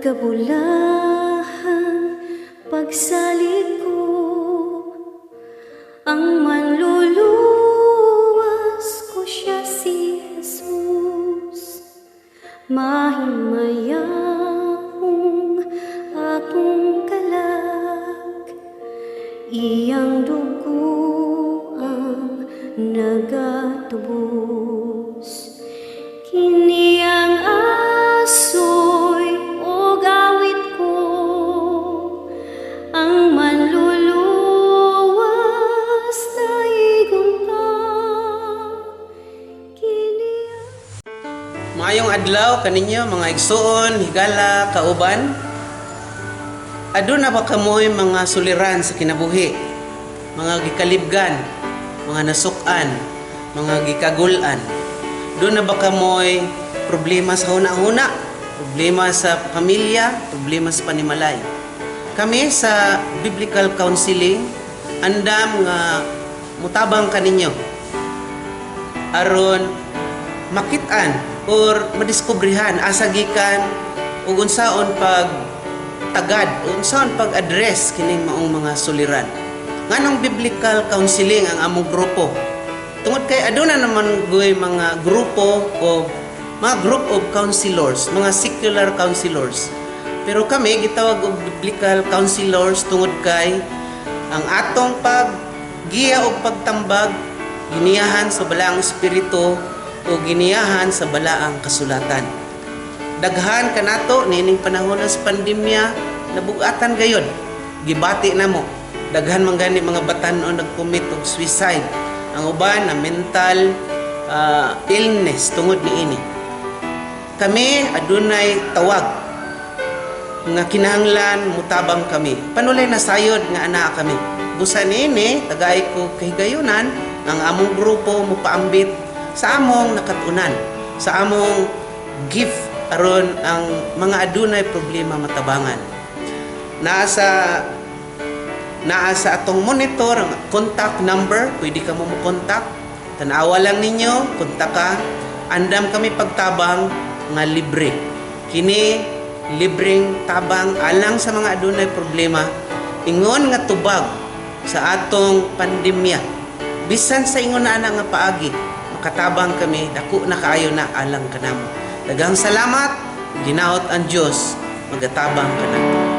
Kabulahan pagsalig ko, ang manluluwas ko siya si Jesus. Mahimayahong akong kalag, iyang dugo ang nagatubos. Kini ang asoy o gawit ko, ang manluluwas daigon pa. Kini ang Maayong adlaw kaninyo mga igsuon, higala, kauban. Aduna ba kamoy mga suliran sa kinabuhi? Mga gikalibgan, mga nasukan, mga gikagul-an. Duna ba kamoy problema sa huna-huna, problema sa pamilya, problema sa panimalay? Kami sa Biblical Counseling, andam nga mutabang kaninyo aron makit-an or madiskubrehan asa gikan ug unsaon pag tagad, unsaon pag-address kining maong mga suliran. Nganong biblical counseling ang among grupo? Tungod kay aduna naman goy mga grupo o mga group of counselors, mga secular counselors. Pero kami gitawag og biblical counselors tungod kay ang atong paggiya og pagtambag giniyahan sa balaang espiritu o giniyahan sa balaang kasulatan. Daghan kanato niining panahon sa pandemya, nabugatan gayod. Gibati namo. Daghan man gani mga batan-on nag-commit og suicide. Ang uban na mental illness tungod niini. Kami adunay tawag nga kinahanglan mutabang kami. Panulay na sayod nga anaa kami. Busa niini tagay ko kahigayunan ang among grupo mopaambit sa among nakatunan, sa among gift aron ang mga adunay problema matabangan. Naa sa atong monitor ang contact number, pwede ka mo mo-contact. Tanawa lang ninyo, kontak ka. Andam kami pagtabang nga libre. Kini libreng tabang alang sa mga adunay problema, ingon nga tubag sa atong pandemya. Bisan sa ingon na ana nga paagi, makatabang kami, dako na kaayo na alang kanamo. Daghang salamat, ginaot ang Dios, magatabang kanato.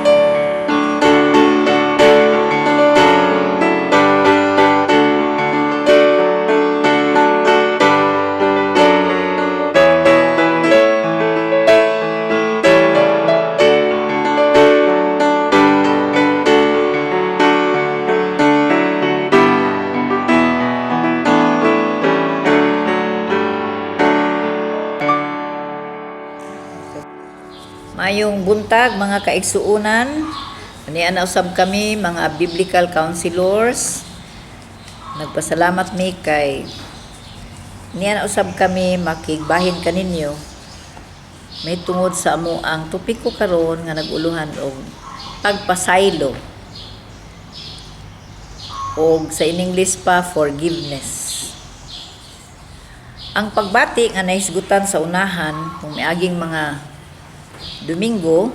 Mayong buntag mga kaigsuunan. Niya na usab kami mga biblical counselors. Nagpasalamat mi kay niya na usab kami makigbahin kaninyo. May tungod sa amo ang topiko karon nga naguluhan og pagpasaylo og sa in English pa, forgiveness. Ang pagbati nga nahisgutan sa unahan kung miaging mga Domingo,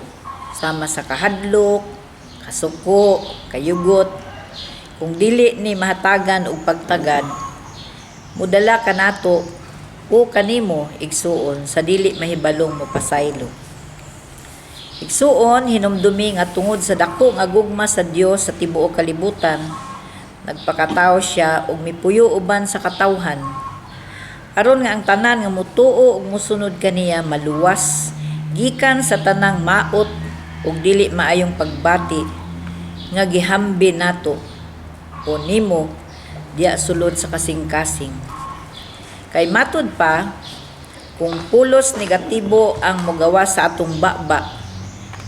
sama sa kahadlok, kasuko, kayugot, kung dili ni mahatagan og pagtagad, mudala kanato o kanimo, igsuon, sa dili mahibalong mopasaylo. Igsuon, hinumdumi nga tungod sa dako nga gugma sa Dios sa tibuok kalibutan, nagpakatawo siya ug mipuyo uban sa katawhan aron nga ang tanan nga mutuo ug musunod kaniya maluwas gikan sa tanang maot ug dili maayong pagbati nga gihambi nato o nimo diya sulod sa kasing-kasing. Kay matud pa, kung pulos negatibo ang mogawa sa atong baba,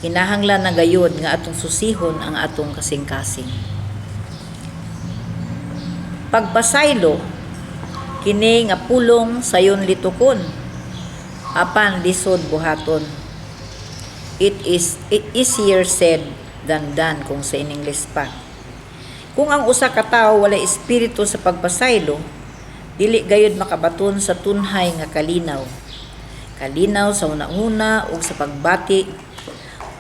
kinahanglan na gayud nga atong susihon ang atong kasing-kasing. Pagpasaylo, kini nga pulong sayon litukon, apan lisod buhaton. It is easier said than done kung sa in English pa. Kung ang usa ka tawo walay espiritu sa pagpasaylo, dili gayud makabaton sa tunhay nga kalinaw. Kalinaw sa una-una ug sa pagbati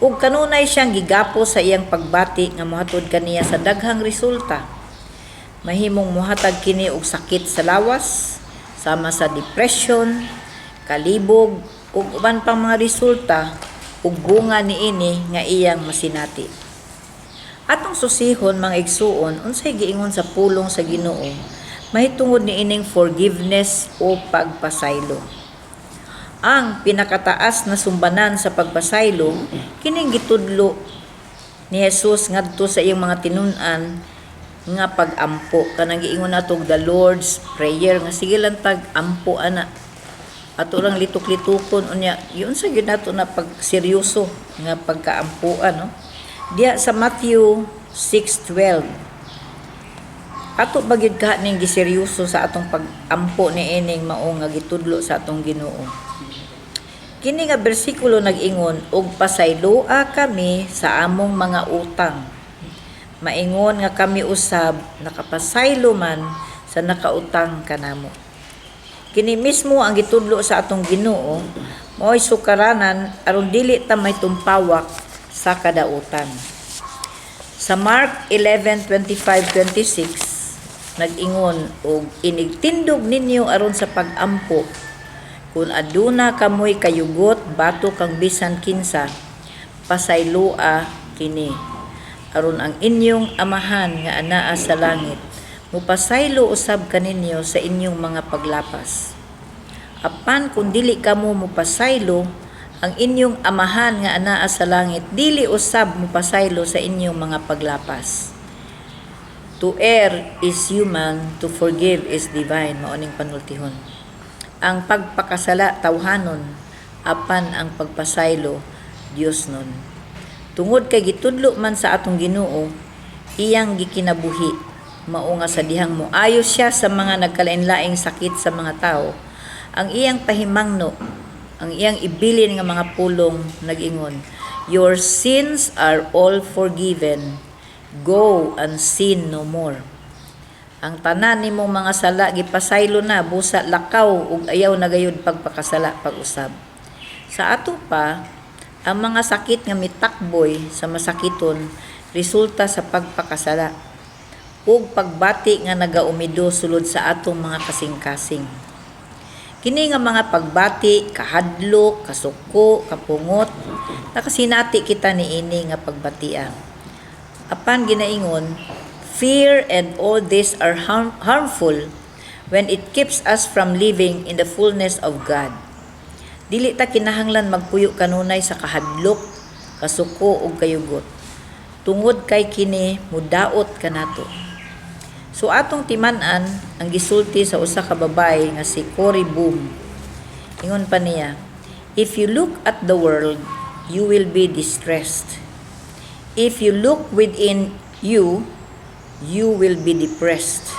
Ug kanunay siyang gigapos sa iyang pagbati nga mohatod kaniya sa daghang resulta. Mahimong mohatag kini og sakit sa lawas, sama sa depression, kalibog, ug uban pang mga resulta ug bunga niini nga iyang masinati. Atong susihon, mga igsuon, unsay giingon sa pulong sa Ginoo mahitungod niining forgiveness o pagpasaylo. Ang pinakataas na sumbanan sa pagpasaylo kining gitudlo ni Jesus ngadto sa iyang mga tinun-an nga pag-ampo, kanang giingon nato the Lord's Prayer, nga sige lang tag ampo ana, ato lang litok-litukon unya yun sa gyud nato na pag seryoso nga pagkaampuan, no? Diya sa Matthew 6:12, ato ba gyud ka ning giseryoso sa atong pag-ampo niining mao nga gitudlo sa atong Ginoo? Kini nga bersikulo nag-ingon, "Ug pasayloa kami sa among mga utang, maingon nga kami usab nakapasaylo man sa nakautang kanamo." Kini mismo ang gitudlo sa atong Ginoo mao'y sukaranan aron dili ta may tumpawak sa kadautan. Sa Mark 11:25-26 nag-ingon, "Og inigtindog ninyo aron sa pag-ampo, kung aduna kamoy kayugot batok kang bisan kinsa, pasayloa kini, aron ang inyong Amahan nga anaa sa langit mupasaylo usab kaninyo sa inyong mga paglapas. Apan kung dili kamo mopasaylo, ang inyong Amahan nga anaa sa langit dili usab mopasaylo sa inyong mga paglapas." To err is human, to forgive is divine, mao ning panultihon. Ang pagpakasala tawhanon, apan ang pagpasaylo Diosnon. Tungod kay gitudlo man sa atong Ginoo, iyang gikinabuhi, mao nga sa dihang moayo siya sa mga nagkalain-laing sakit sa mga tao, ang iyang pahimangno, ang iyang ibilin nga mga pulong nag-ingon, "Your sins are all forgiven. Go and sin no more." Ang tanan nimong mga sala gipasaylo na, busa lakaw ug ayaw na gayud pagpakasala pag-usab. Sa ato pa, ang mga sakit nga mitakboy sa masakiton resulta sa pagpakasala ug pagbati nga nagaumido sulod sa atong mga kasing-kasing. Kini nga mga pagbati, kahadlok, kasuko, kapungot, nakasinati kita niini nga pagbatia. Apan ginaingon, fear and all this are harmful when it keeps us from living in the fullness of God. Dili ta kinahanglan magpuyo kanunay sa kahadlok, kasuko ug kayugot. Tungod kay kini mudaot kanato. So atong timan-an ang gisulti sa usa ka babaye nga si Corrie Boom. Ingon pa niya, "If you look at the world, you will be distressed. If you look within you, you will be depressed.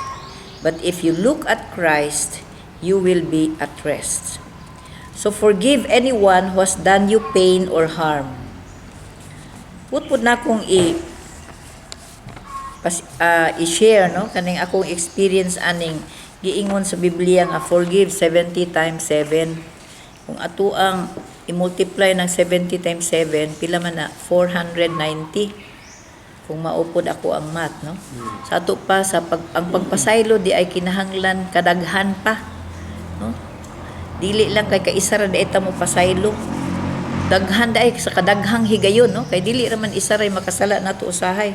But if you look at Christ, you will be at rest. So forgive anyone who has done you pain or harm." Put na akong i-share, no, kaning akong experience aning giingon sa Biblia nga forgive 70 times 7. Kung ato ang i-multiply ng 70 times 7, pila man na? 490 kung maupod ako ang math, no? Sa ato pa, sa ang pagpasaylo di ay kinahanglan kadaghan pa, no? Dili lang kay kaisa ra di ta mo pasaylo, daghan dai sa kadaghang higayon, no? Kay dili ra man isa ray makasala nato usahay,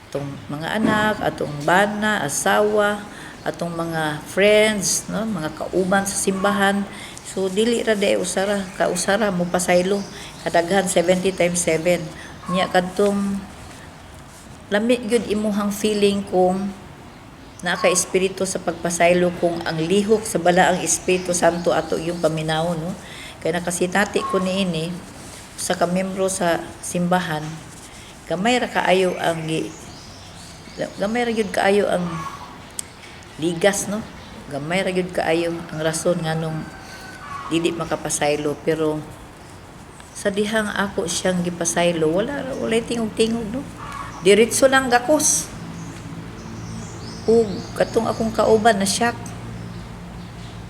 atong mga anak, atong bana, asawa, atong mga friends, no, mga kauban sa simbahan. So dili ra diay usara kausara mo pasaylo, kadaghan, 70 times 7 nya. Kadtong lami gyud imuhang feeling kung naa ka espiritu sa pagpasaylo, kung ang lihok sa Balaang Espiritu Santo ato yung paminawon, no? Kay nakasinati ko niini sa ka membro sa simbahan, gamay ra gyud kaayo ang ligas, no? Gamay ra gyud kaayo ang rason nganong dili makapasaylo, pero sa dihang ako siyang gipasaylo, walay tingog-tingog, no? Diretso lang gakos. Ug katong akong kauban na shock.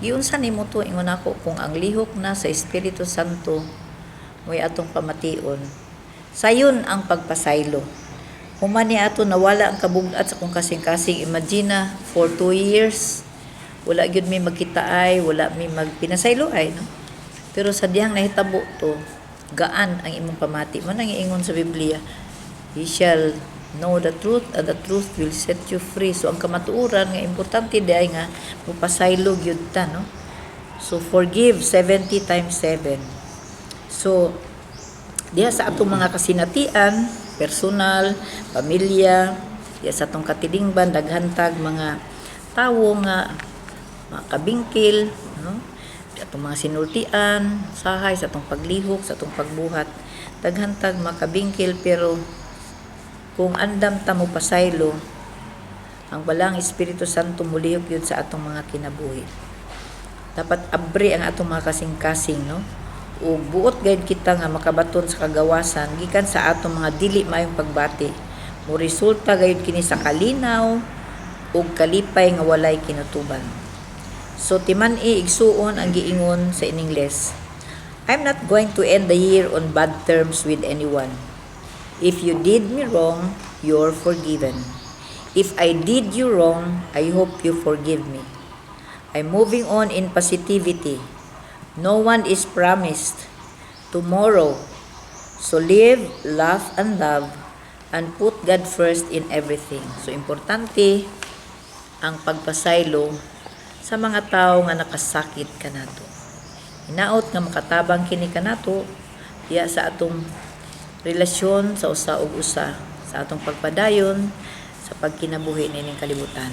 "Giunsa nimo to?" ingon ako. "Kung ang lihok na sa Espiritu Santo mo'y atong pamation." Sayon ang pagpasaylo. Human ni ato nawala ang kabug-at sa kong kasing-kasing. Imagine na, for 2 years, wala gyud mi magkitaay, wala mi magpinasaylo ay, no? Pero sa dihang nahitabo to, gaan ang imong pamati. Mao nang iingon sa Biblia, "Ye shall know the truth and the truth will set you free." So ang kamatuoran nga importante diay nga mopasaylo gyud ta, no? So forgive 70 times 7. So diha sa atong mga kasinatian, personal, pamilya, diha sa atong katilingban, daghan tag mga tawo nga mga kabingkil, no? Sa atong mga sinultian, sahay sa atong paglihok, sa atong pagbuhat, daghan tag mga kabingkil, pero kung andam ta mo pasaylo, ang Balaang Espiritu Santo mulihok yun sa atong mga kinabuhi. Dapat abre ang atong mga kasing-kasing, no? Ug buot gayud kita nga makabaton sa kagawasan gikan sa atong mga dili maayong pagbati. Mo resulta gayud kini sa kalinaw ug kalipay nga walay kinutuban. So timan-i, igsuon, ang giingon sa Ingles. I'm not going to end the year on bad terms with anyone. If you did me wrong, you're forgiven. If I did you wrong, I hope you forgive me. I'm moving on in positivity. No one is promised tomorrow. So live, laugh, and love, and put God first in everything. So importante ang pagpasaylo sa mga tao nga nakasakit kanato. Hinaot nga makatabang kini kanato diya sa atong relasyon sa usa ug usa, sa atong pagpadayon sa pagkinabuhi niining kalibutan.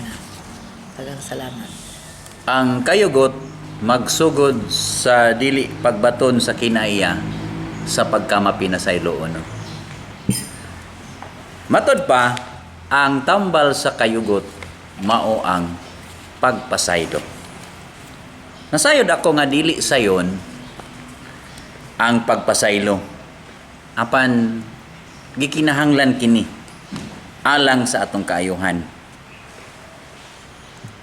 Daghang salamat. Ang kayugot magsugod sa dili pagbaton sa kinaiya sa pagkamapinasayloon. Matod pa, ang tambal sa kayugot mao ang pagpasaylo. Nasayod ako nga dili sayon ang pagpasaylo. Apan gikinahanglan kini alang sa atong kaayuhan.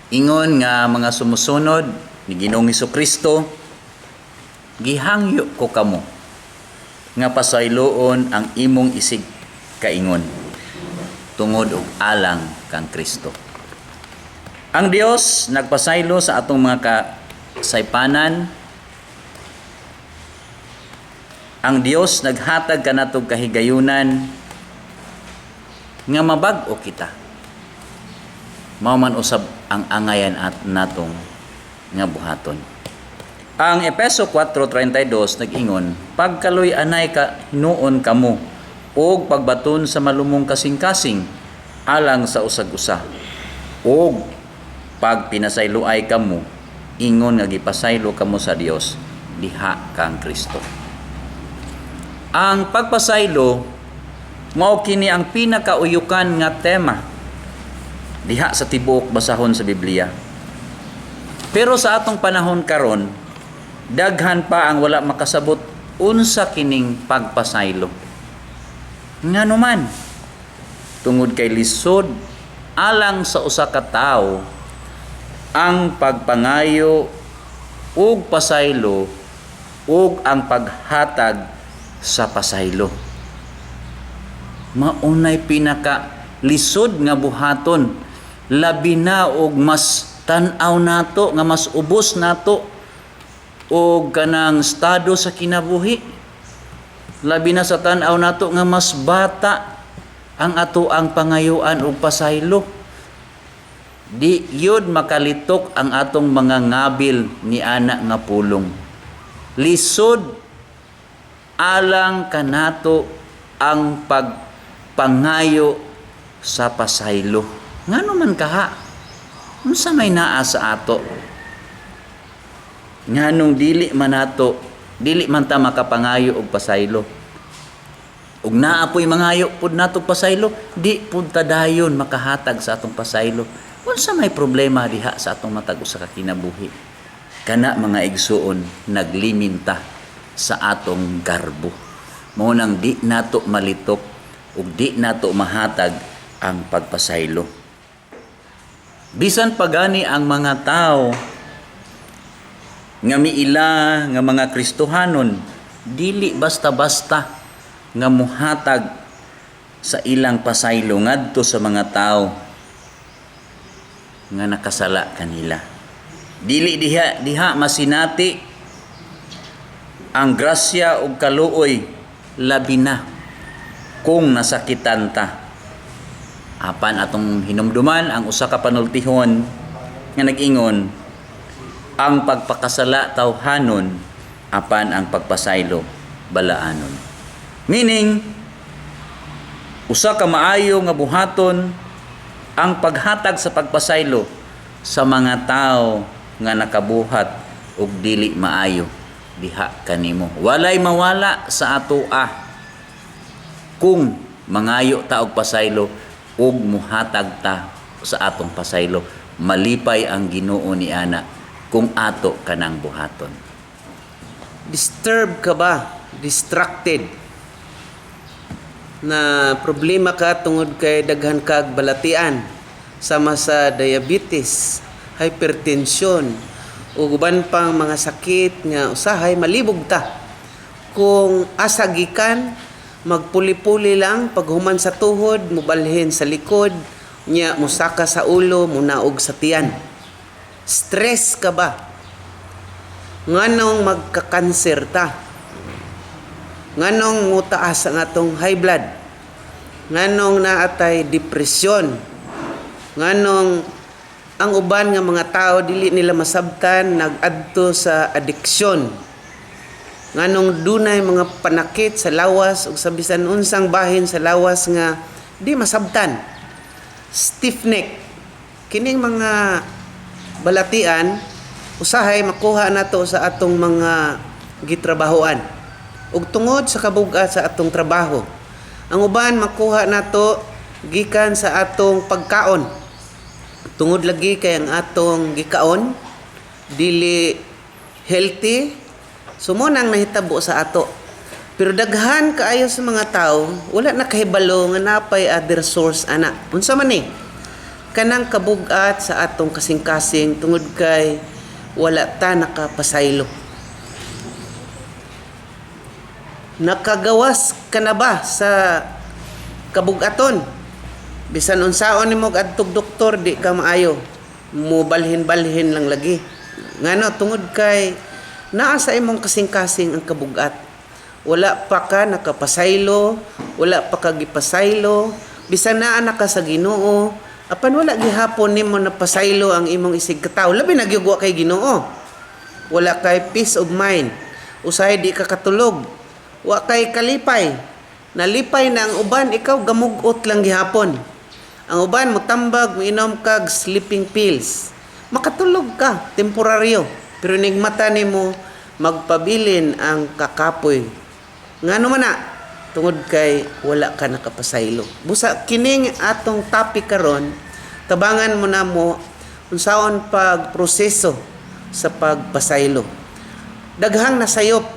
Ingon nga mga sumusunod ni Ginoong Kristo, gihangyo ko kamo nga pasayloon ang imong isig kaingon tungod og alang kang Kristo. Ang Dios nagpasaylo sa atong mga kasaypanan. Ang Dios naghatag kanatong kahigayunan nga mabag-o kita. Mao man usab ang angayan at natong nga buhaton. Ang Epeso 4:32 nag-ingon, "Pagkaluy anay ka hinuon kamo ug pagbaton sa malumong kasing-kasing alang sa usag-usa ug pag pinasayloay kamo ingon nga gipasaylo kamo sa Dios diha kang Kristo." Ang pagpasaylo mao kini ang pinakauyukan nga tema diha sa tibuok basahon sa Biblia. Pero sa atong panahon karon, daghan pa ang wala makasabot unsa kining pagpasaylo. Ngano man? Tungod kay lisod alang sa usa ka tawo ang pagpangayo ug pasaylo ug ang paghatag sa pasaylo. Maunay pinaka lisod nga buhaton, labi na og mas tan-aw nato nga mas ubos nato og kanang estado sa kinabuhi, labi na sa tan-aw nato nga mas bata ang ato ang pangayuan og pasaylo. Di yun makalitok ang atong mga ngabil ni ana nga pulong. Lisod alang kanato ang pagpangayo sa pasaylo. Ngano man kaha? Unsa may naa sa ato? Nganong dili man nato, dili man ta makapangayo og pasaylo? Ug naa po'y mangayo pud nato pasaylo, di pud ta dayon makahatag sa atong pasaylo. Unsa may problema diha sa atong matag usa ka kinabuhi? Kana, mga igsuon, nagliminta sa atong garbo. Mao nang di nato malitok ug di nato mahatag ang pagpasaylo. Bisan pagani ang mga tao nga miila nga mga Kristohanon, dili basta-basta nga muhatag sa ilang pasaylo ngadto sa mga tawo nga nakasala kanila. Dili diha diha masinati ang grasya ug kaluoy, labi na kung nasakitan ta. Apan atong hinumduman ang usa ka panultihon nga nag-ingon, "Ang pagpakasala tawhanon, apan ang pagpasaylo balaanon." Meaning, usa ka maayo nga buhaton ang paghatag sa pagpasaylo sa mga tao nga nakabuhat og dili maayo diha kanimo. Walay mawala sa atoa kung mangayo ta og pasaylo ug muhatag ta sa atong pasaylo. Malipay ang Ginoo ni ana kung ato kanang buhaton. Disturbed ka ba? Distracted? Na problema ka tungod kay daghan kag balatian sama sa diabetes, hypertension, ug uban pang mga sakit nga usahay malibog ta. Kung asa gikan, magpuli-puli lang paghuman sa tuhod, mubalhin sa likod, nya musaka sa ulo, munaog sa tiyan. Stress ka ba? Nganong magkakanser ta? Nganong mutaas ang atong high blood? Nganong naatay depresyon? Nganong ang uban nga mga tao dili nila masabtan nag-adto sa adiksyon? Nganong dunay mga panakit sa lawas ug sa bisan unsang bahin sa lawas nga di masabtan? Stiff neck. Kining mga balatian usahay makuha nato sa atong mga gitrabahoan ug tungod sa kabug-at sa atong trabaho. Ang uban makuha nato gikan sa atong pagkaon. Tungod lagi kay ang atong gikaon dili healthy, so mo nang nahitabo sa ato. Pero daghan kaayo sa mga tao wala na kahibalo nga napay other source ana. Unsa man ni? Kanang kabug-at sa atong kasing-kasing tungod kay wala ta nakapasaylo. Nakagawas ka na ba sa kabugaton? Bisan unsaon nimo adtog doktor, di ka maayo. Mubalhin-balhin lang lagi. Ngano? Tungod kay naa sa imong kasing-kasing ang kabugat. Wala pa ka nakapasaylo, wala pa ka gipasaylo, bisan naa na ka sa Ginoo, apan wala gihapon nimo napasaylo ang imong isig katawo. Labi na gyud wa kay Ginoo. Wala kay peace of mind. Usahay di ka katulog. Wa kay kalipay. Nalipay na ang uban, ikaw gamugot lang gihapon. Ang uban motambag, moinom kag sleeping pills. Makatulog ka temporaryo, pero nigmata nimo magpabilin ang kakapoy. Ngano man na? Tungod kay wala ka nakapasaylo. Busa kining atong topic karon, tabangan mo na mo unsaon pagproseso sa pagpasaylo. Daghang nasayop.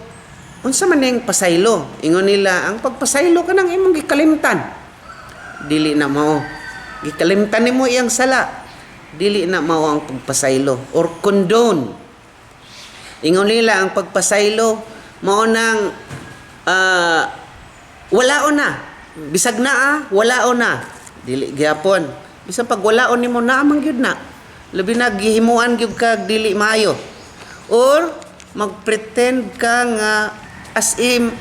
Unsa man ning pasaylo? Ingon nila, ang pagpasaylo kanang imong gikalimtan. Dili na mao. Gikalimtan nimo iyang sala. Dili na mao ang pagpasaylo or condone. Ingon nila, ang pagpasaylo mao nang wala na. Bisag naa, wala na. Dili gyapon. Bisan pag wala nimo, naa man gyud na. Labi na gihimuan gyud kag dili maayo. Or magpretend ka nga as in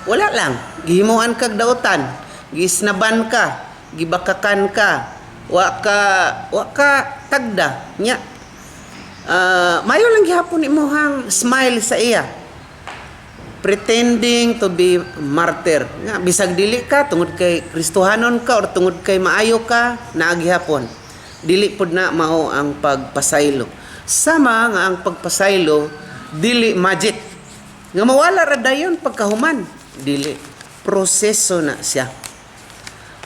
wala lang. Gihimuan kag dautan, gisnaban ka, gibakakan ka, wa ka tagda nya. Mayo lang gihapon imuhang smile sa iya. Pretending to be martyr. Nga bisag dili ka, tungod kay Kristohanon ka or tungod kay maayo ka, naa gihapon. Dili pud na mao ang pagpasaylo. Sama nga ang pagpasaylo dili magic. Nga mawala ra dayon pagkahuman. Dili. Proseso na siya.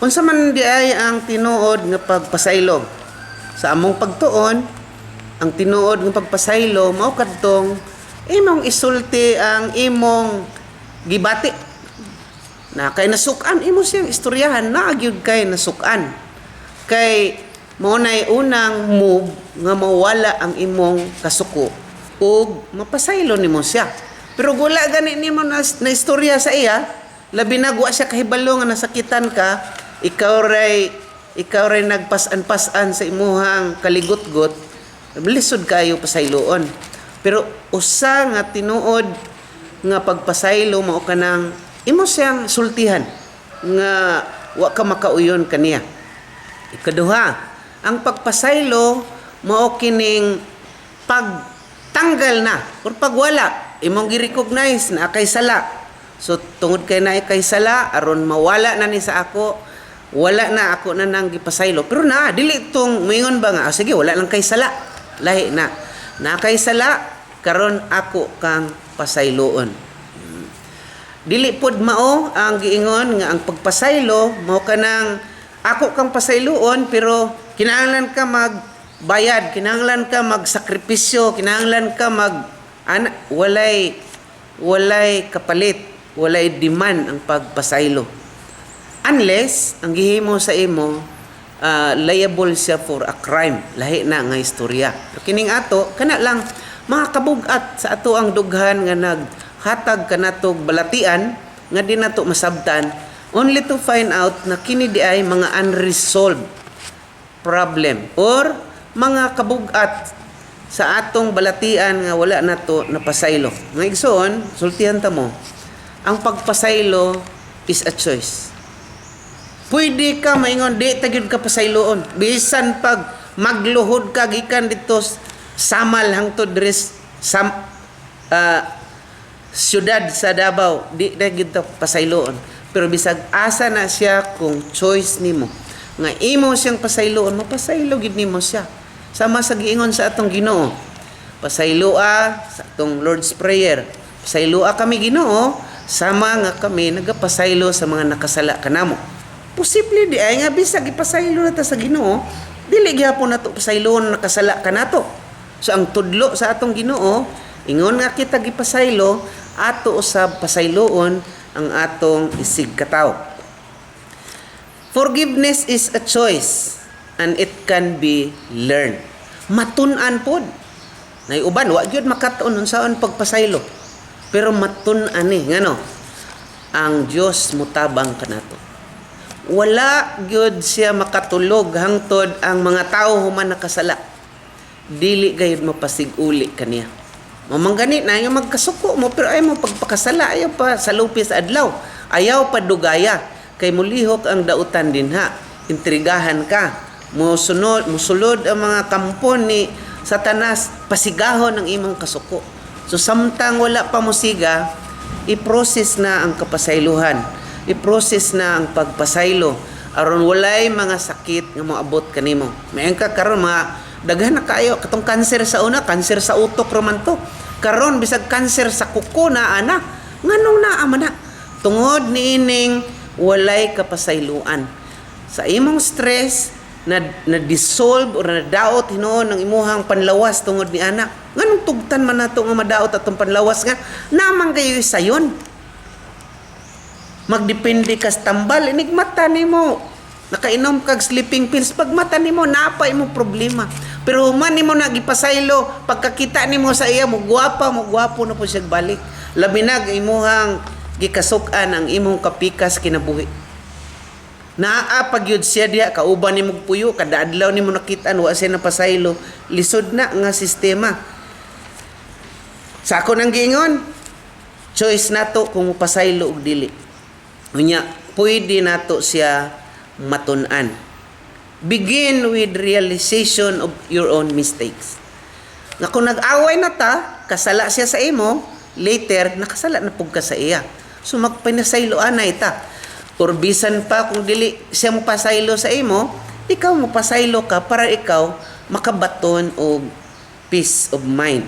Unsa man di ay ang tinuod nga pagpasaylo? Sa among pagtuon, ang tinuod nga pagpasaylo mao kadtong imong isulti ang imong gibati. Na kay nasukan imo siyang istoryahan, naa gyud kay nasukan. Kay mao nay unang move nga mawala ang imong kasuko ug mapasaylo nimo siya. Pero wala gani nimo na istorya sa iya, Labi na wa siya kahibalo nga nasakitan ka, ikaw ray nagpasan-pasan sa imuhang kaligutgot, lisod kayo pasayloon. Pero usa nga tinuod nga pagpasaylo mao kanang imo siyang sultihan nga wa ka makauyon kaniya. Ikaduha, ang pagpasaylo mao kining pagtanggal na or pagwala, imong gi-recognize na kay sala. So tungod kay na kay sala, aron mawala na ni sa ako, wala na, ako na nang gipasaylo. Pero na dili tong moingon ba nga, "Ah, sige, wala lang kay sala." Lahi na. Na kay sala, karon ako kang pasayloon. Dili pod mao ang giingon nga ang pagpasaylo mao kanang ako kang pasayloon pero kinahanglan ka magbayad, kinahanglan ka magsakripisyo, kinahanglan ka mag ana, walay kapalit, walay demand ang pagpasaylo. Unless ang gihimo sa imo, liable siya for a crime, lahi na nga istorya. Pero kining ato kana lang mga kabugat sa ato ang dughan nga naghatag kanatog balatian nga di nato masabtan, only to find out na kini di ay mga unresolved problem or mga kabugat sa atong balatian nga wala nato napasaylo. Mga igsoon, sultihan ta mo. Ang pagpasaylo is a choice. Pwede ka maingon, di ta gyud ka pasayloon. Bisan pag magluhod ka gikan dito Samal hangtod diri sam syudad sa Davao, di na gyud ta pasayloon. Pero bisag asa na siya, kung choice nimo nga imo siyang pasayloon, mapasaylo gid nimo siya. Sama sa giingon sa atong Ginoo. Pasayloa sa atong Lord's Prayer. "Pasayloa kami, Ginoo, sama nga kami nagapasaylo sa mga nakasala kanamo." Posible di ay nga bisag ipasaylo na ta sa Ginoo, dili gihapon nato pasayloon nakasala kanato. So ang tudlo sa atong Ginoo, ingon nga kita gipasaylo, ato usab pasayloon ang atong isig katawo. Forgiveness is a choice and it can be learned. Matun-an pod. Nay uban wa gyud makat-on unsaon pagpasaylo. Pero matun-an ni ngano? Ang Dios mutabang kanato. Wala gyud siya makatulog hangtod ang mga tao human nakasala. Dili gayud mapasig-uli kaniya. Mamanggani na yung magkasuko mo pero ayaw mo pagpakasala, ayaw pa salupi sa adlaw, ayaw pa dugaya kay mulihok ang dautan dinha. Intrigahan ka, musunod, musulod ang mga kampon ni Satanas, pasigahon ang imong kasuko. So samtang wala pa musiga, i-process na ang kapasaylohan, i-process na ang pagpasaylo aron walay mga sakit nga moabot kanimo. Maayong ka karon mga daghan na kaayo katong kanser sa una, kanser sa utok raman to. Karon bisag kanser sa kuko na ana. Nganong naa man na? Tungod niining walay kapasayloan. Sa imong stress na na dissolve or nadaot hinuon ang imuhang panlawas tungod ni ana. Nganong tugtan man nato nga madaot atong panlawas nga namang kayo sayon? Magdepende ka sa tambal, inig mata nimo nakainom kag sleeping pills, pag mata nimo naa pa imong problema. Pero human nimo nagipasaylo, pagkakita nimo sa iya, mo gwapa, mo gwapo na po siya balik, labi na imuhang gikasuk-an ang imong kapikas kinabuhi. Naa pa gyud siya diha, kauban nimo puyo kada adlaw nimo nakitaan, wa siya napasaylo, lisod na nga sistema. Sa ako nang giingon, choice nato kung mopasaylo og dili. Unya, pwede nato siya matun-an. Begin with realization of your own mistakes. Nga kung nag-away na ta, kasala siya sa imo, later, nakasala na pug ka sa iya. So magpinasaylo anay ta. Or bisan pa kung dili siya mo pasaylo sa imo, ikaw mo pasaylo ka para ikaw makabaton og peace of mind.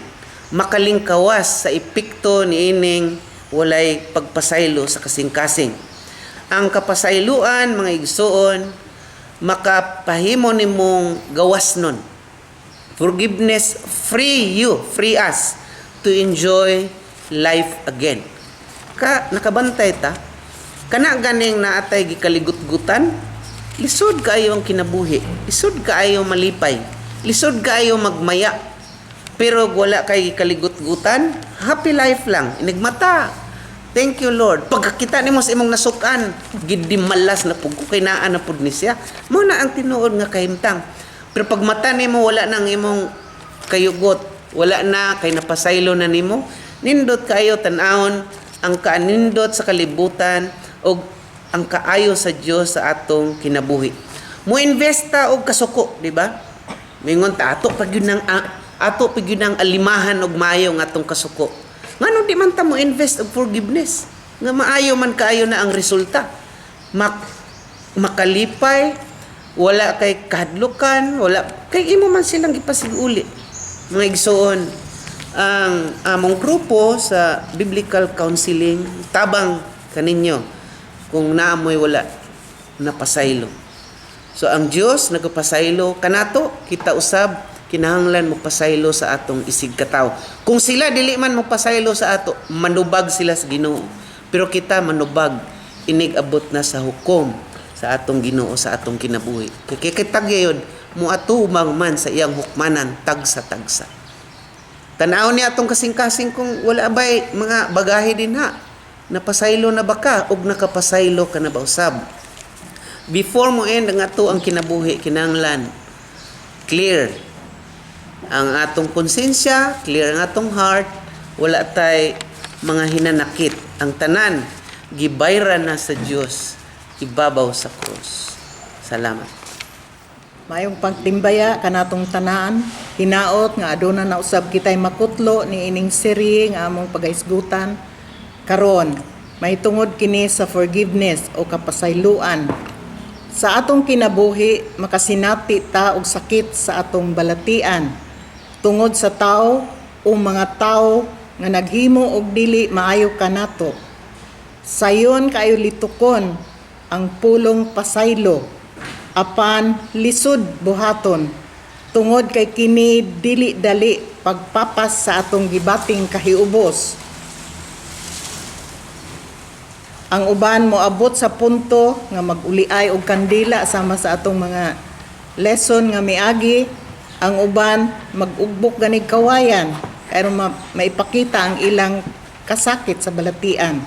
Makalingkawas sa epekto niining walay pagpasaylo sa kasing-kasing. Ang kapasayloan, mga igsuon, makapahimo nimong gawas nun. Forgiveness free you, free us to enjoy life again. Ka nakabantay ta, kana ganing naatay gikaligutgutan, lisod kaayo ang kinabuhi, lisod kaayo malipay, lisod kaayo magmaya. Pero wala kay gikaligutgutan, happy life lang. Inigmata, Thank you, Lord. Pagkakita nimo sa imong nasukan, gidi malas na pud ko kay naa na pud ni siya. Mo na ang tinuod nga kahimtang. Pero pag mata nimo, wala nang imong kayugot, wala na kay napasaylo na nimo. Nindot kaayo tan-awon ang kaanindot sa kalibutan og ang kaayo sa Dios sa atong kinabuhi. Mo investa og kasuko, di ba? Mingon ta ato pa gyud ang alimahan og maayo nga atong kasuko. Ngano di man ta mo invest og forgiveness? Nga maayo man kaayo na ang resulta. Makalipay, wala kay kahadlukan, wala kay imo man silang gipasiguli. Mga igsoon, ang among grupo sa biblical counseling tabang kaninyo kung naamoy wala napasaylo. So ang Dios nagapasaylo kanato, kita usab kinahanglan mo pasaylo sa atong isig katawo. Kung sila dili man mo pasaylo sa ato, manubag sila sa Ginoo. Pero kita manubag inig abot na sa hukom sa atong Ginoo sa atong kinabuhi. Kay kita gyud moatubang man sa iyang hukmanan tagsa tagsa. Tanaw niya atong kasing-kasing kung wala bay mga bagahe din ha. Napasaylo na ba ka ug nakapasaylo ka na ba usab? Before mo end ang ato ang kinabuhi, kinahanglan clear ang atong konsensya, clear ang atong heart, wala tay mga hinanakit. Ang tanan gibayran na sa Dios ibabaw sa krus. Salamat. Mayong pagtimbaya kanatong tanan, hinaot nga aduna na usab kitay makutlo ni ining serye nga among pagahisgutan karon. Mahitungod kini sa forgiveness o kapasayloan. Sa atong kinabuhi, makasinati ta og sakit sa atong balatian tungod sa tao o mga tao nga naghimo og dili maayo kanato. Sayon kaayo litukon ang pulong pasaylo, apan lisod buhaton tungod kay kini dili dali pagpapas sa atong gibating kahiubos. Ang uban moabot sa punto nga mag-uliay og kandila sama sa atong mga lesson nga miagi. Ang uban mag-ugbok ganig kawayan aron maipakita ang ilang kasakit sa balatian.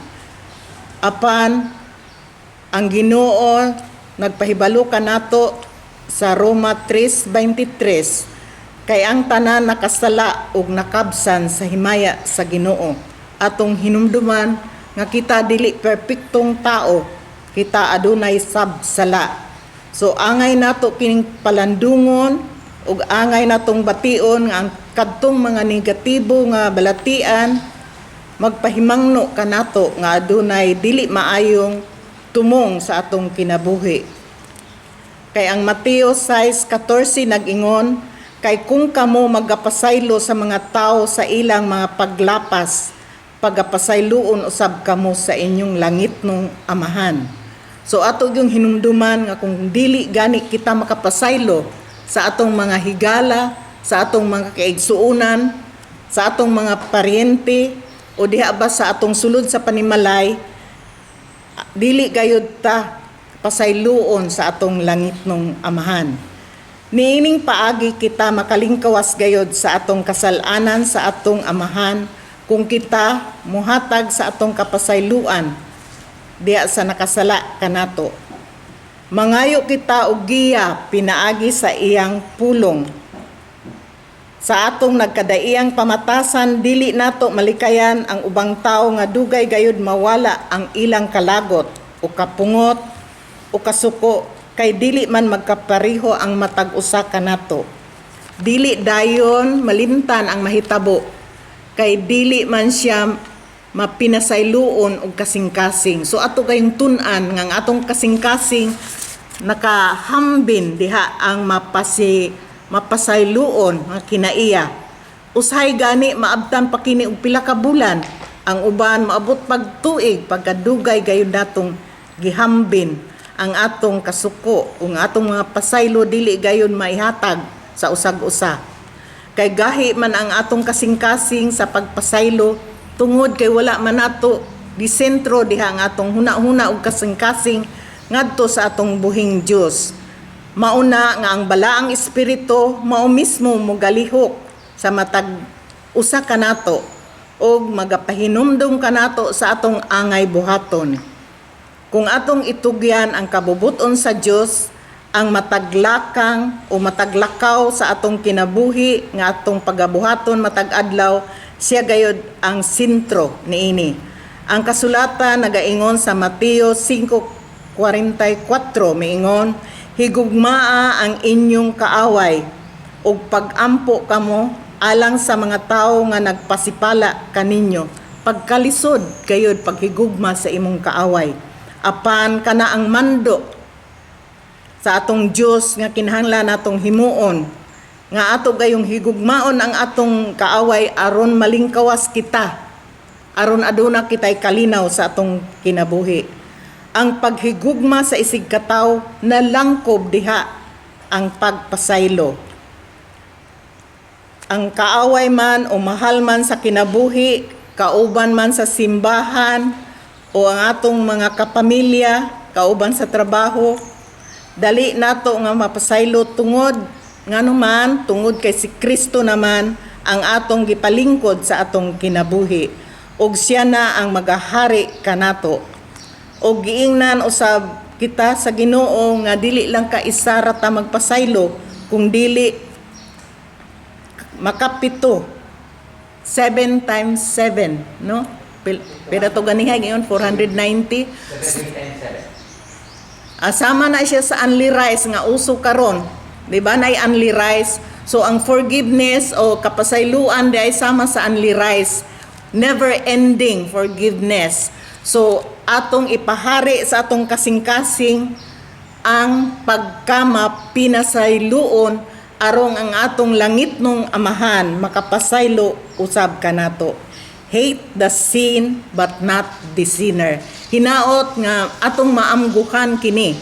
Apan ang Ginoo nagpahibalo kanato sa Roma 3:23, kay ang tanan nakasala ug nakabsan sa himaya sa Ginoo. Atong hinumduman nga kita dili perpektong tao, kita adunay sab sala. So angay nato kining palandungon ug angay natong bation nga ang kadtong mga negatibo nga balatian magpahimangno kanato nga adunay dili maayong tumong sa atong kinabuhi. Kay ang Mateo 6:14 nag-ingon, kay kung kamo magapasaylo sa mga tao sa ilang mga paglapas, pagapasayloon usab kamo sa inyong langitnong Amahan. So ato yung hinumduman nga kung dili gani kita makapasaylo sa atong mga higala, sa atong mga kaigsuonan, sa atong mga paryente, o diha ba sa atong sulod sa panimalay, dili gayud ta pasayloon sa atong langitnong Amahan. Niining paagi kita makalingkawas gayod sa atong kasalanan sa atong Amahan kung kita muhatag sa atong kapasayloan diha sa nakasala kanato. Mangayo kita og giya pinaagi sa iyang pulong. Sa atong nagkadaiyang pamatasan, dili nato malikayan ang ubang tawo nga dugay gayud mawala ang ilang kalagot o kapungot o kasuko kay dili man magkapareho ang matag usa kanato. Dili dayon malimtan ang mahitabo kay dili man siya mapinasayloon og kasing-kasing. So ato kayong tun-an nga ang atong kasing-kasing nakahambin diha ang mapasayloon nga kinaiya. Usahay gani maabtan pa kini og pila ka bulan. Ang uban maabot pag tuig pagkadugay gayud natong gihambin ang atong kasuko ug ang atong mga pasaylo dili gayon maihatag sa usag-usa. Kay gahi man ang atong kasing-kasing sa pagpasaylo tungod kay wala man nato disentro diha ang atong huna-huna ug kasing-kasing ngadto sa atong buhing Dios. Mauna nga ang balaang espiritu mao mismo mogalihok sa matag usa kanato. ug magapahinumdum kanato sa atong angay buhaton. Kung atong itugyan ang kabubuton sa Dios, ang mataglakang o mataglakaw sa atong kinabuhi nga atong pagabuhaton matag adlaw, siya gayod ang sentro niini. Ang kasulatan nagaingon sa Mateo 5:44, miingon, "Higugmaa ang inyong kaaway ug pagampo kamo alang sa mga tawo nga nagpasipala kaninyo." Pagkalisod gayod paghigugma sa imong kaaway. Apan kana ang mando sa atong Dios nga kinahanglan natong himuon, nga ato gayong higugmaon ang atong kaaway aron malingkawas kita, aron aduna kitay kalinaw sa atong kinabuhi. Ang paghigugma sa isig katawo nalangkob diha ang pagpasaylo. Ang kaaway man o mahal man sa kinabuhi, kauban man sa simbahan o ang atong mga kapamilya, kauban sa trabaho, dali nato nga mapasaylo tungod ngano man tungod kay si Kristo naman ang atong gipalingkod sa atong kinabuhi ug siya na ang magahari kanato. Og giingnan usab kita sa Ginoo nga dili lang ka isa ra ta magpasaylo kung dili makapito, 7 times 7, no? Pila to ganihay ngayon? 490. Sama na siya sa unli rice nga uso karon. Di ba nay unli rice? So ang forgiveness o kapasayloan di ay sama sa unli rice. Never ending forgiveness. So atong ipahari sa atong kasing-kasing ang pagkama pinasayloon arong ang atong langitnong Amahan makapasaylo usab kanato. Hate the sin but not the sinner. Hinaot nga atong maamguhan kini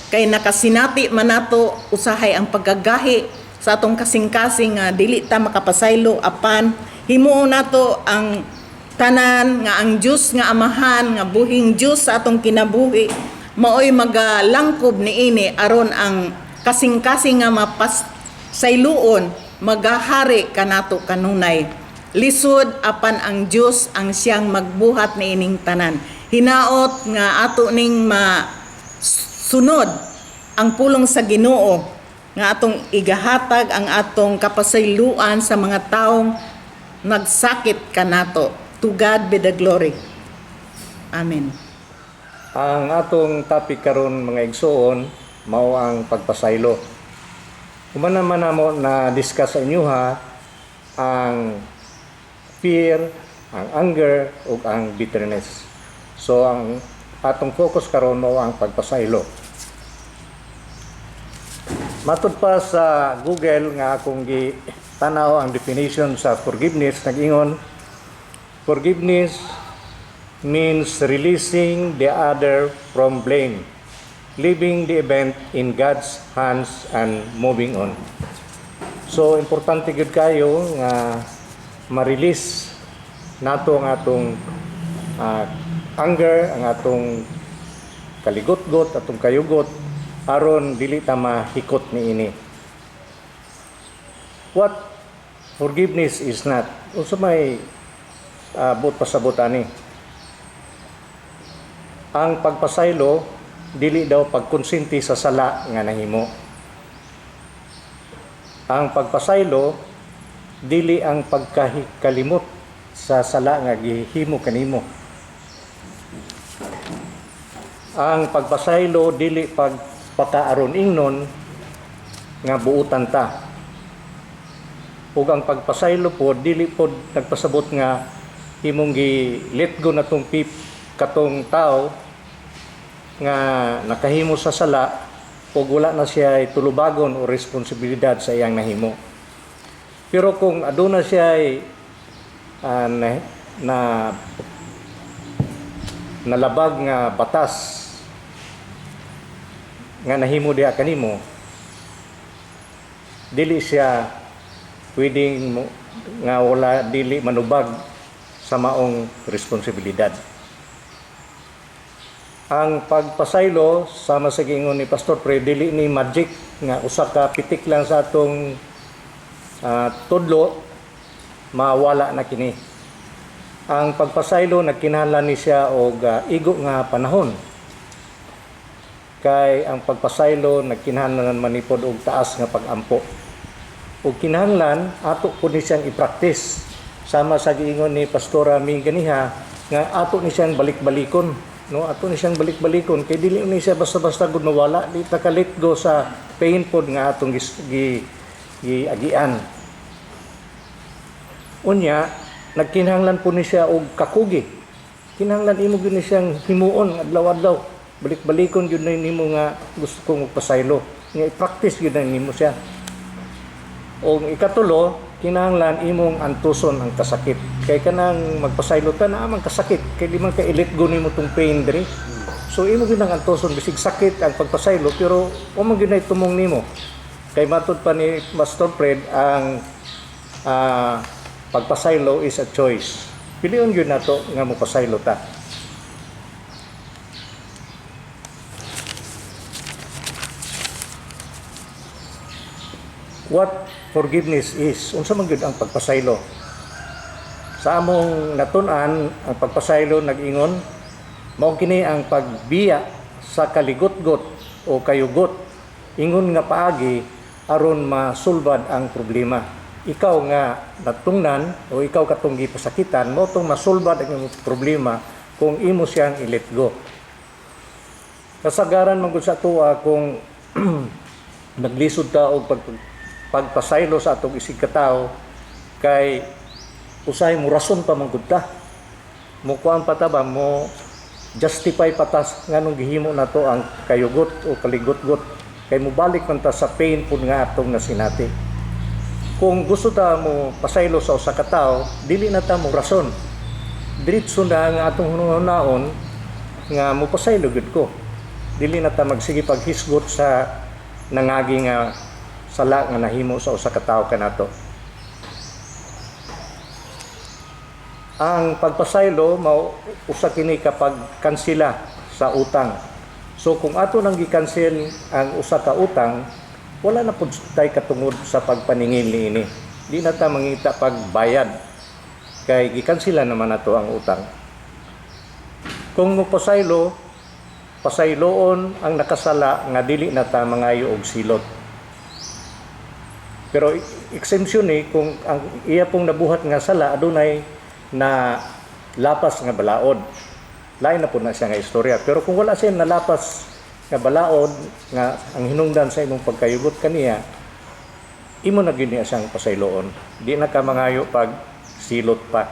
kay nakasinati man nato usahay ang pagkagahi sa atong kasing-kasing nga dili ta makapasaylo, apan himuon nato ang tanan nga ang Dios nga Amahan nga buhing Dios sa atong kinabuhi maoy magalangkob niini aron ang kasing-kasing nga mapasayloon magahari kanato kanunay. Lisod, apan ang Dios ang siyang magbuhat niining tanan. Hinaot nga ato ning masunod ang pulong sa Ginoo nga atong igahatag ang atong kapasayloan sa mga taong nagsakit kanato. To God be the glory. Amen. Ang atong topic karon, mga igsoon, mao ang pagpasaylo. Human naman namo na discuss sa inyo ha ang fear, ang anger ug ang bitterness. So ang atong focus karon mao ang pagpasaylo. Matud pa sa Google nga akong gi tanaw ang definition sa forgiveness, nag-ingon, "Forgiveness means releasing the other from blame, leaving the event in God's hands and moving on." So importante gyud kayo nga ma-release nato ang atong anger, ang atong kaligotgot, atong kayugot aron dili ta mahikot niini. What forgiveness is not. Unsa may buot pasabot ani? Ang pagpasaylo dili daw pagkonsinti sa sala nga nahimo. Ang pagpasaylo dili ang pagkakalimot sa sala nga gihimo kanimo. Ang pagpasaylo dili pagpakaaron ingnon nga buutan ta. Ug ang pagpasaylo po dili pod nagpasabot nga imong gi let go na tong pip katong tao nga nakahimo sa sala ug wala na siya tulubagon o responsibilidad sa iyang nahimo. Pero kung aduna siya na nalabag nga batas nga nahimo diha kanimo, dili siya pwedeng nga wala dili manubag sa maong responsibilidad. Ang pagpasaylo, sama sa giingon ni Pastor Pre, dili ni magic nga usa ka pitik lang sa atong tudlo mawala na kini. Ang pagpasaylo nagkinahanglan ni siya og igo nga panahon. Kay ang pagpasaylo nagkinahanglan man ni pod og taas nga pag-ampo. Ug kinahanglan ato pud ni siyang i-practice. Sama sa giingon ni Pastora Mi ganiha nga ato ni siyang balik-balikon, no? Ato ni siyang balik-balikon kay dili ni siya basta-basta gud mawala, di ta ka let go sa pain pod nga atong giagian. Unya, nagkinahanglan po ni siya og kakugi. Kinahanglan imo gyud ni siyang himuon adlaw-adlaw. Balik-balikon gyud na nimo nga gusto kong magpasaylo. Nga i-practice gyud na nimo siya. O ikatulo, kinahanglan imong antuson ang kasakit. Kay kanang magpasaylo ta naa man kasakit kay di man ka i-let go nimo tong pain diri. So imo gyud ang antuson bisig sakit ang pagpasaylo, pero o man gyud nay tumong nimo. Kay matud pa ni Pastor Fred, ang pagpasaylo is a choice. Pilion gyud nato nga mopasaylo ta. What forgiveness is? Unsa man gyud ang pagpasaylo? Sa among natun-an, ang pagpasaylo nag-ingon, mao kini ang pagbiya sa kaligotgot o kayugot ingon nga paagi aron masulbad ang problema. Ikaw nga natungnan o ikaw katong gipasakitan, mao tong masulbad ang imong problema kung imo siyang i-let go. Kasagaran man gud sa tuwa kung naglisod ta og pagpasaylo sa atong isig katawo, kay usahay mo rason pa man gud ta. Mukuan pa ta ba, mo justify pa ta nganong gihimo nato ang kayugot o kaligotgot, kay mobalik man ta sa pain pud nga atong nasinati. Kung gusto ta mo pasaylo sa usa ka tawo, dili na ta mo rason. Diretso na nga atong hunaon nga mopasaylo gyud ko. Dili na ta magsige paghisgot sa nangagi nga sala nga nahimo sa usa ka tawo kanato. Ang pagpasaylo mao usa kini kapag kansila sa utang. So kung ato nang gikansel ang usa ka utang, wala na pud tay katungod sa pagpaningil niini. Di na ta mangita pagbayad kay gikansela naman nato ang utang. Kung mopasaylo, pasayloon ang nakasala nga dili na ta mangayo og silot. Pero exemption ni kung ang iya pong nabuhat nga sala adunay na lapas nga balaod. Lain na po na siya nga istorya. Pero kung wala siya nalapas nga balaod nga ang hinungdan sa imong pagkayugot kaniya, imo na gyud niya siyang pasayloon. Di na ka mangayo pag silot pa.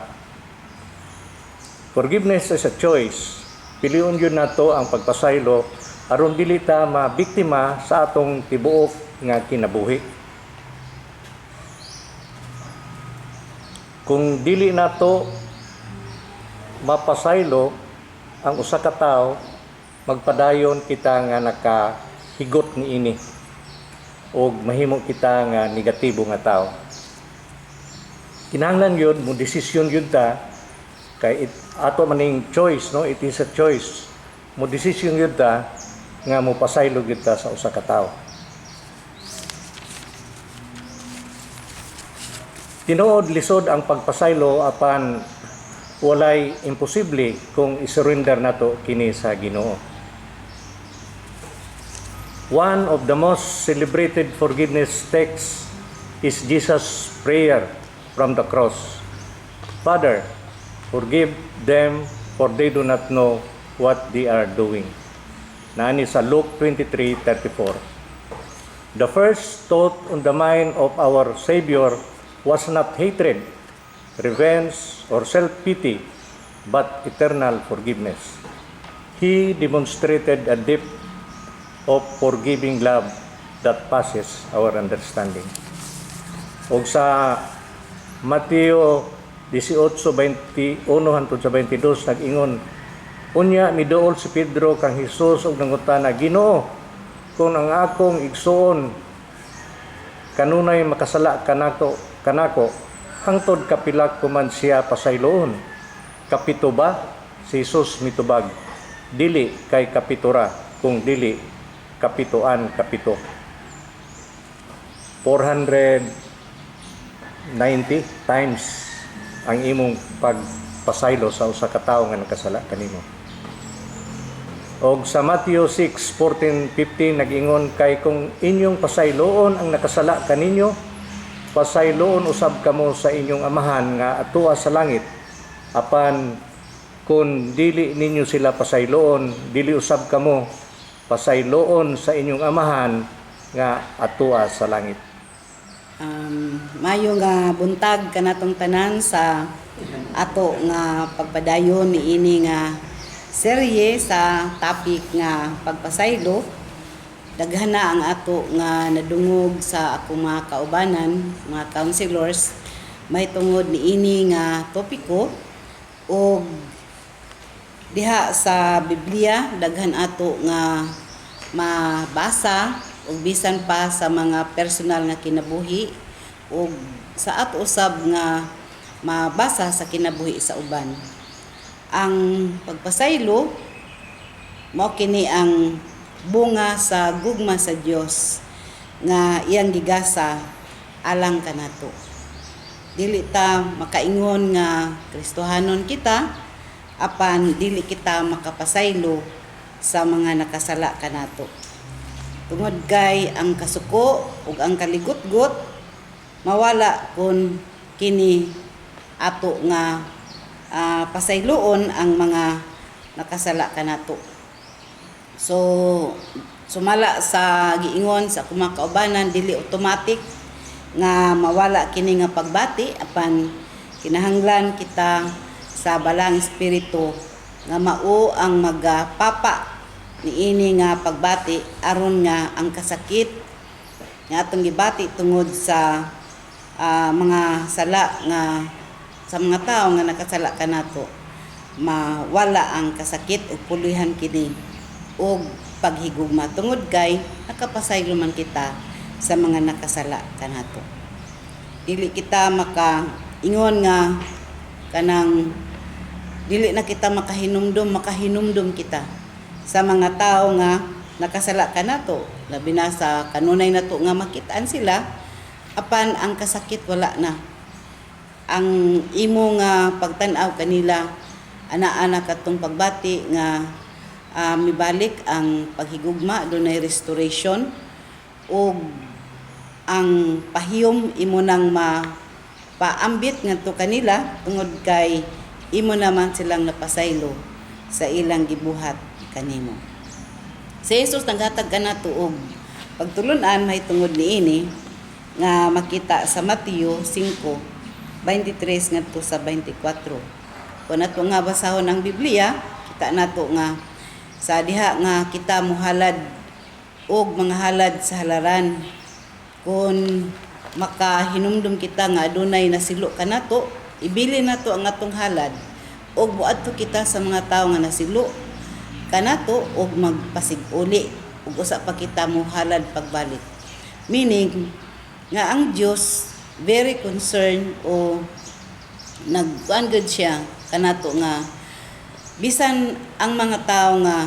Forgiveness is a choice. Piliun gyud nato ang pagpasaylo aron dili ta mabiktima sa atong tibuok nga kinabuhi. Kung dili nato mapasaylo ang usa ka tawo, magpadayon kita nga nakahigot niini og mahimo kita nga negatibo nga tawo. Kinahanglan gyud mo desisyon gyud ta kay ato maning choice, no? It is a choice. Mo desisyon gyud ta nga mopasaylo gyud ta sa usa ka tawo. Tinuod lisod ang pagpasaylo, apan walay imposible kung isurrender nato kini sa Ginoo. One of the most celebrated forgiveness texts is Jesus' prayer from the cross. "Father, forgive them, for they do not know what they are doing." Naani sa Luke 23:34. The first thought on the mind of our Savior was not hatred, revenge, or self-pity, but eternal forgiveness. He demonstrated a depth of forgiving love that passes our understanding. Og sa Mateo 18:21 hangtod sa 22 nag-ingon, "Unya miduol si Pedro kang Hesus ug nangutana, Ginoo, kung ang akong igsuon kanunay makasala kanako, hangtod kapila ko man siya pasayloon? Kapito ba?" Si Jesus mitubag, "Dili kay kapitora, kung dili kapitoan kapito." 490 times ang imong pag pasaylo sa usa ka tawo nga nakasala kanimo. Og sa Matthew 6:14, 15 nag-ingon, "Kay kung inyong pasayloon ang nakasala kaninyo, pasayloon usab kamo sa inyong Amahan nga atua sa langit. Apan kung dili ninyo sila pasayloon, dili usab kamo pasayloon sa inyong Amahan nga atua sa langit." Mayo nga buntag kanatong tanan sa ato nga pagpadayon niini nga serye sa topic nga pagpasaylo. Daghan na ang ato nga nadungog sa akong mga kaubanan, mga counselors, mahitungod niini nga topiko. Og diha sa Biblia, daghan ato nga mabasa ug bisan pa sa mga personal nga kinabuhi ug sa ato usab nga mabasa sa kinabuhi sa uban. Ang pagpasaylo mao kini ang bunga sa gugma sa Dios nga iyang gigasa alang kanato. Dili ta makaingon nga Kristohanon kita apan dili kita makapasaylo sa mga nakasala kanato. Tungod kay ang kasuko ug ang kaligutgot mawala kun kini ato nga pasayloon ang mga nakasala kanato. So sumala sa giingon sa akong mga kaubanan, dili automatic nga mawala kini nga pagbati, apan kinahanglan kita sa Balang Espiritu nga mao ang magapapa niini nga pagbati aron nga ang kasakit nga atong gibati tungod sa mga sala nga sa mga tawo nga nakasala kanato, mawala ang kasakit ug pulihan kini og paghigugma tungod kay nakapasaylo man kita sa mga nakasala kanato. Dili kita maka ingon nga kanang dili na kita makahinumdum, makahinumdum kita sa mga tao nga nakasala kanato, labi na sa kanunay nato nga makitaan sila, apan ang kasakit wala na. Ang imo nga pagtan-aw kanila, ana-ana katong pagbati nga mibalik ang paghigugma, dunay restoration ug ang pahiyom imo nang mapaambit ngadto kanila tungod kay imo naman silang napasaylo sa ilang gibuhat kanimo. Si Jesus naghatag kanato og pagtulunan mahitungod niini nga makita sa Mateo 5:23 ngadto sa 24. Kung ato nga basahon ang Biblia, kita nato nga sa diha nga kita muhalad og mga halad sa halaran, kung makahinumdum kita nga adunay nasilo kanato, ibili nato ang atong halad og muadto kita sa mga tawo nga nasilo kanato og magpasig-uli ug usa pa kita muhalad pagbalik. Meaning nga ang Dios very concerned o nagkuan gud siya kanato nga bisan ang mga tawo nga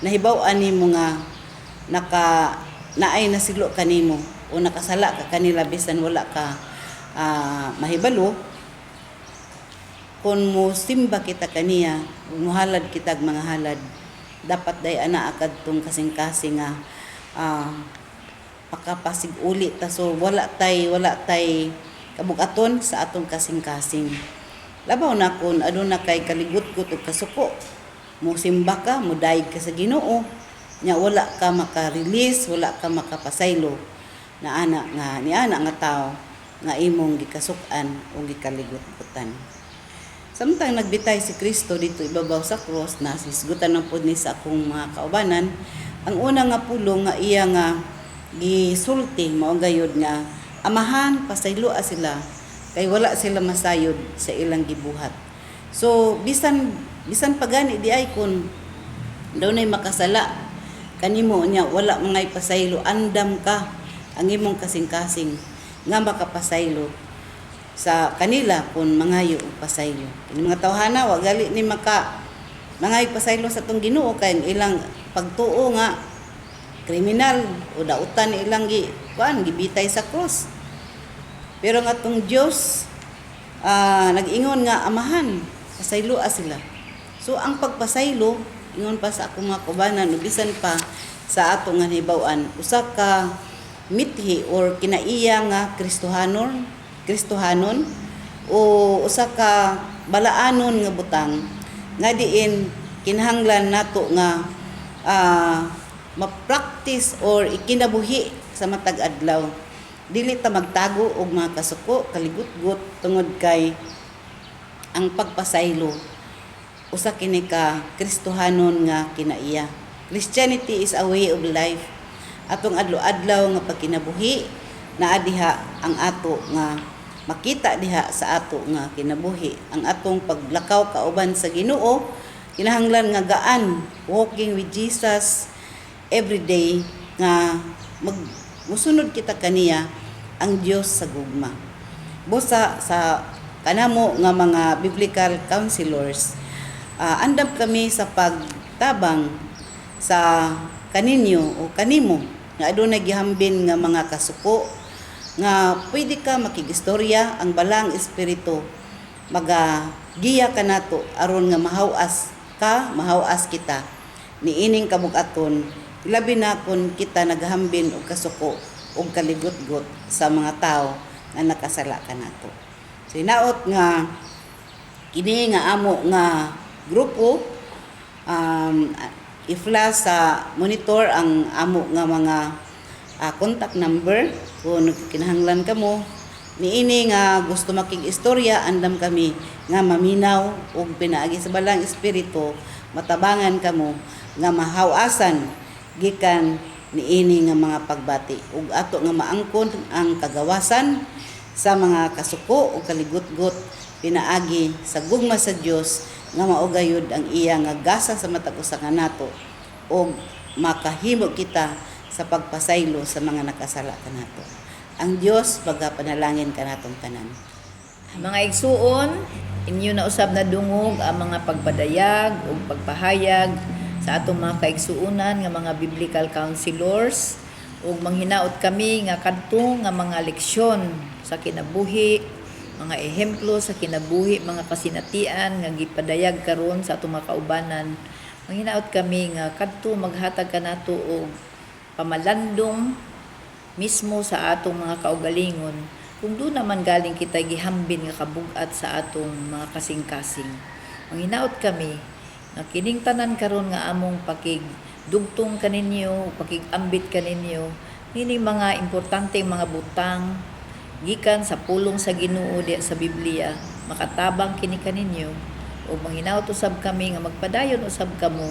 nahibaw-an nimo nga naka naay nasilo kanimo o nakasala ka kanila, bisan wala ka mahibalo, kung mo simba kita kaniya, muhalad kita og mga halad, dapat day ana kadtong kasing-kasing nga makapasig-uli ta. So wala tay kabugaton sa atong kasing-kasing, labaw na kung aduna kay kaligut-gut ug kasuko. Mo simba ka, mo dayeg ka sa Ginoo nya wala ka maka-release, wala ka makapasaylo na ana nga ni ana nga tawo nga imong gikasuk-an o gikaligut-gutan. Samtang nagbitay si Kristo dito ibabaw sa cross, na hisgutan ng pud ni sa akong mga kaubanan, ang una nga pulong nga iya nga gisulti mao gayud nga, "Amahan, pasayloa sila kay wala sila masayod sa ilang gibuhat." So bisan bisan pagani di ay kun dunay makasala kanimo nya wala mga ipasaylo, andam ka ang imong kasing-kasing nga makapasaylo sa kanila kung mangayo og pasaylo. Kini mga tawhana wa gali ni maka mangayo pasaylo sa atong Ginoo kay ang ilang pagtuo nga kriminal o dautan ilang gi kuan, gibitay sa krus. Pero ang atong Dios nag-ingon nga, "Amahan, Pasayloa sila. So ang pagpasaylo, ingon pa sa akong mga kubanan, ug bisan pa sa ato nga nahibaw-an, usa ka mithi or kinaiya nga Kristohanon, Kristohanon o usa ka balaanon nga butang nga diin kinahanglan nato nga ma-practice or ikinabuhi sa matag adlaw. Dili ta magtago og mga kasuko, kaligutgot, tungod kay ang pagpasaylo usa kini ka Kristohanon nga kinaiya. Christianity is a way of life. Atong adlaw-adlaw nga pagkinabuhi, naa diha ang ato nga makita diha sa ato nga kinabuhi. Ang atong paglakaw kauban sa Ginoo, kinahanglan nga gaan, walking with Jesus every day, nga musunod kita kaniya, ang Dios sa gugma. Busa sa kanamo nga mga biblical counselors, andam kami sa pagtabang sa kaninyo o kanimo nga adunay gihambin nga mga kasuko nga pwede ka makigistorya. Ang Balaang Espiritu magagiya kanato aron nga mahawas ka, mahawas kita niining kabug-aton, labi na kun kita naghambin og kasuko og kaligutgot sa mga tawo nga nakasala kanato. So hinaot nga kini nga amo nga grupo, i-flash sa monitor ang amo nga mga contact number kung kinahanglan kamo niini nga gusto makig-istorya. Andam kami nga maminaw ug pinaagi sa Balaang Espiritu matabangan kamo nga mahawasan gikan niini nga mga pagbati ug ato nga maangkon ang kagawasan sa mga kasuko ug kaligutgot pinaagi sa gugma sa Dios nga mao gayud ang iya nga gasa sa matag usa kanato ug makahimo kita sa pagpasaylo sa mga nakasala kanato. Ang Dios magapanalangin kanatong tanan. Mga igsuon, inyo na usab na dungog ang mga pagpadayag ug pagpahayag sa atong mga kaigsuonan nga mga biblical counselors, ug manghinaot kami nga kadto nga mga leksyon sa kinabuhi, mga ehemplo sa kinabuhi, mga kasinatian nga gipadayag karon sa atong mga kaubanan. Manghinaot kami nga kadto maghatag kanato og pamalandong mismo sa atong mga kaugalingon kung doon naman galing kita gihambin nga kabug-at sa atong mga kasing-kasing. Manghinaot kami nga kining tanan karon nga among pakigdugtong kaninyo, pakigambit kaninyo, nining mga importanteng mga butang gikan sa pulong sa Ginoo diya sa Biblia, makatabang kini kaninyo, ug manghinaot usab kami nga magpadayon usab kamo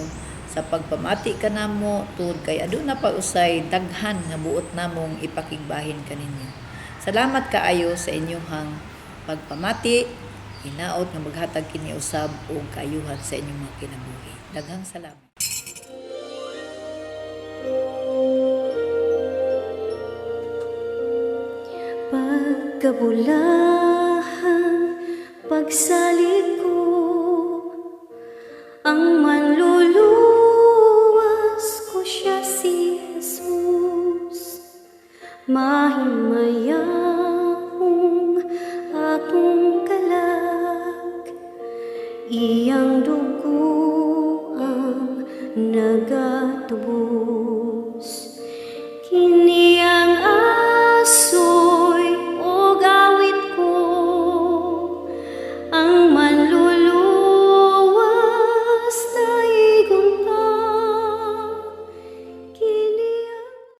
sa pagpamati kanamo tungod kay aduna pa usay daghan nga buot namong ipakigbahin kaninyo. Salamat kaayo sa inyong pagpamati. Hinaot nga maghatag kini usab og kaayuhan sa inyong mga kinabuhi. Daghang salamat. Pagkabulahan, pagsalig ko, ang manluluwas ko siya si Jesus. Mahimayaong akong kalag, iyang dugo ang nagatubos.